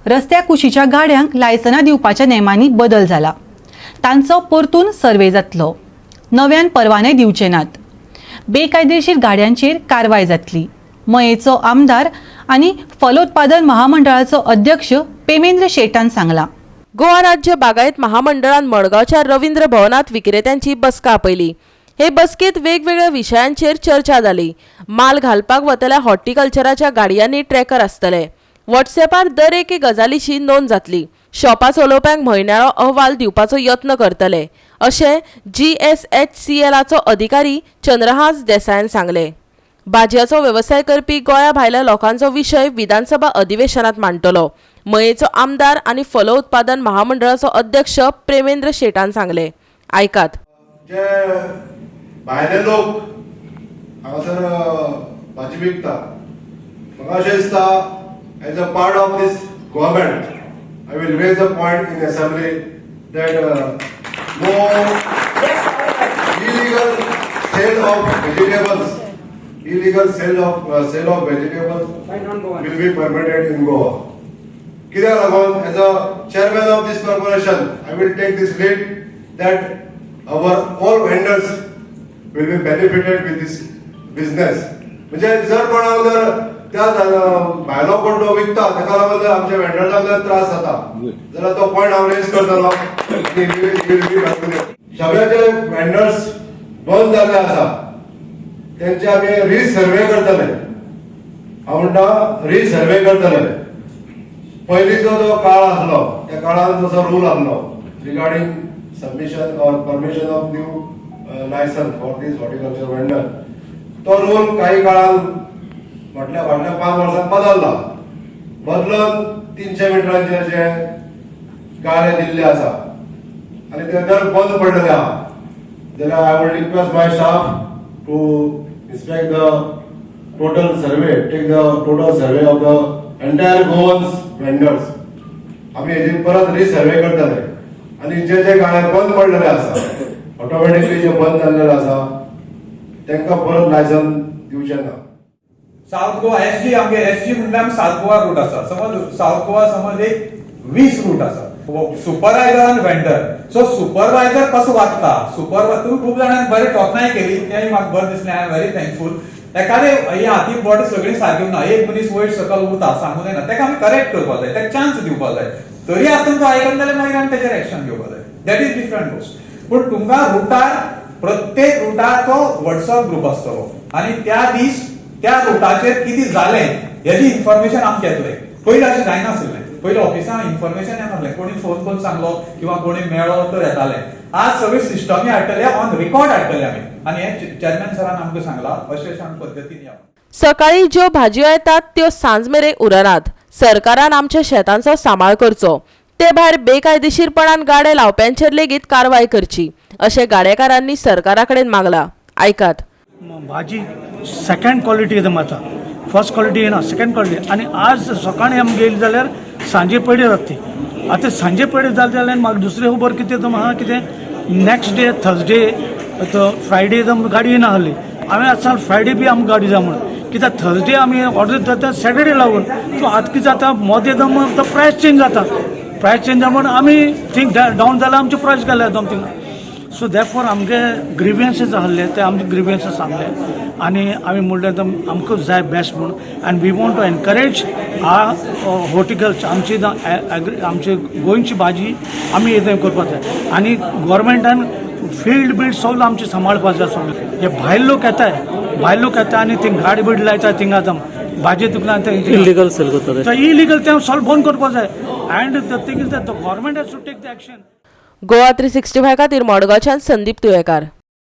रस्त्या कुशीच्या गाड्यांक लायसनां दिवपाच्या नेमांनी बदल जाला. तांचो परतून सर्वे जातलो. नव्यान परवाने दिवचे नात. बेकायदेशीर गाड्यांचेर कारवाय जातली, मयेचो आमदार आनी फलोत्पादन महामंडळाचो अध्यक्ष पेमेंद्र शेटान सांगलां. गोवा राज्य बागायत महामंडळान मडगांवच्या रवींद्र भवनात विक्रेत्यांची बसका आपयली. हे बसकेत वेगवेगळ्या विशयांचेर चर्चा जाली. माल घालपाक वतल्या हॉर्टिकल्चराच्या गाडयांनी ट्रॅकर आसतले. व्हॉट्सॅपार दर एके गजालीची नोंद जातली. शॉपां चलोवप्यांक म्हयन्याळो अहवाल दिवपाचो यत्न करतले, अशें जीएसएचसीएलाचो अधिकारी चंद्रहास देसायान सांगलें. भाजयाचो वेवसाय करपी गोंया भायल्या लोकांचो विशय विधानसभा अधिवेशनात मांडटलो, मयेचो आमदार आनी फलोत्पादन महामंडळाचो अध्यक्ष प्रेमेंद्र शेटान सांगले. आयकात. जे भायले लोक हांगासर भाजी विकता, म्हाका अशें दिसता, as a part of this government, I will raise a point in assembly that no illegal sale of vegetables, illegal sale of vegetables will be permitted in Goa. कित्याक लागून, as a chairman of this corporation, I will take this lead that our all vendors will be benefited with this business. म्हणजे जर कोणाक जर त्या भायलो कोण तो विकता, ताका लागून जर आमच्या वेंडर्सांक जर त्रास जाता जाल्यार तो पॉयंट हांव रेज करतलो. सगळे जे वेंडर्स बंद जाल्ले आसा, तेंचे आमी रिसर्वे करतले. हांव म्हणटा, रिसर्वे करतले. पयलींचो जो काळ आसलो, त्या काळान जसो रूल आसलो regarding submission or permission of new license for this horticulture vendor, तो रूल काही काळान, म्हटल्यार फाटल्या 5 वर्सांत बदलला. बदलून 300 मिटरांचे जे गाळे दिल्ले आसा आनी ते जर बंद पडलेले आहा जाल्यार I would request my staff to inspect the total survey, take the total survey of the entire Goans vendors. आमी हेजी परत रिसर्वे करतले आनी जे जे गाळे बंद पडलेले आसा, ऑटोमॅटिकली जे बंद जाल्लेले आसा, तांकां परत लायसन दिवचें ना. साऊथ गोवा एसजी, आमगे एसजी म्हणल्यार आमी साऊथ गोवा रूट आसा. समज साऊथ गोवा समज एक 20 रूट आसा, सुपरवायझर आनी वेंडर. सो सुपरवायझर कसो वागता, सुपरवायझर, तुम्ही खूप जाणांनी बरे तोखणाय केली, तेंय म्हाका बरें दिसलें. I am very thankful. एखादे ही हाती बोट सगळीं सारकी ना. एक मनीस वयर सकल उरता, सांगूं जायना. ताका आमी करेक्ट करपाक जाय, ताका चान्स दिवपाक जाय. तरी आसतना तो आयकना जाल्यार मागीर आमी तेजेर एक्शन घेवपाक जाय. That is different गोश्ट. पूण तुमकां रुटार, प्रत्येक रुटाचो व्हॉट्सअप ग्रुप आसतलो आनी त्या दीस त्या रुटाचेर कितें जालें हेजी इन्फॉर्मेशन आमकां येतलें. पयलीं अशें जायनासलें. पयलीं ऑफिसान इन्फॉर्मेशन येनासलें. कोणी फोन करून सांगलो किंवा कोणी मेळ्ळो तर येतालें. आज सगळे सिस्टमी हाडटले, ऑन रिकॉर्ड हाडटले आमी. आनी हे चेअरमॅन सरान आमकां सांगलां, अशें अशें आमी पद्दतीन या. सकाळी ज्यो भाजयो येतात त्यो सांज मेरेन उरनात. सरकारान आमच्या शेतांचो सांबाळ करचो. ते भायर बेकायदेशीरपणान गाडे लावप्यांचेर लेगीत कारवाय करची, अशें गाडेकारांनी सरकारा कडेन मागला. आयकात. भाजी सेकंड क्वॉलिटी येता आतां. फर्स्ट क्वॉलिटी येना, सेकंड क्वॉलिटी. आनी आज सकाळी आमी गेली जाल्यार सांजे पयलीं जाता ती. आतां सांजे पयलीं जालें जाल्यार म्हाका दुसरें खबर कितें तो म्हाका कितें नेक्स्ट डे थर्सडे तो फ्रायडे गाडी येना आहली. हांवें आतां फ्रायडे बी आमकां गाडी जाय म्हणून, कित्याक थर्सडे आमी ऑर्डर जाता सॅटर्डे लागून. सो आतां कितें जाता, मोदें तो प्रायस चेंज जाता. प्रायस चेंज जाता म्हणून आमी थिंग डावन जाल्यार आमचे प्रायस घाल्या एकदम थिंगा. सो देरफॉर आमगे ग्रिवियन्सीस आहले, ते आमचे ग्रिवियन्सीस सांगले आनी आमी म्हणलें आमकां जाय बेस्ट म्हणून. And we want to encourage our horticulture, आमची आमची गोंयची भाजी आमी हें करपाक जाय आनी गोवोरमेंटान फिल्ड बील्ड सगळें आमचें सांबाळपाक जाय सगळें. हे भायल लोक येताय, भायल लोक येता आनी थिंग गाडी बीड लायता थिंगा, भाजी दुकानां. इलिगल सेल करता ते. इलिगल तें सगळें बंद करपाक जाय and the thing is that the government has to take the action. Goa 365 खातीर मडगांवच्यान संदीप तुयेकार.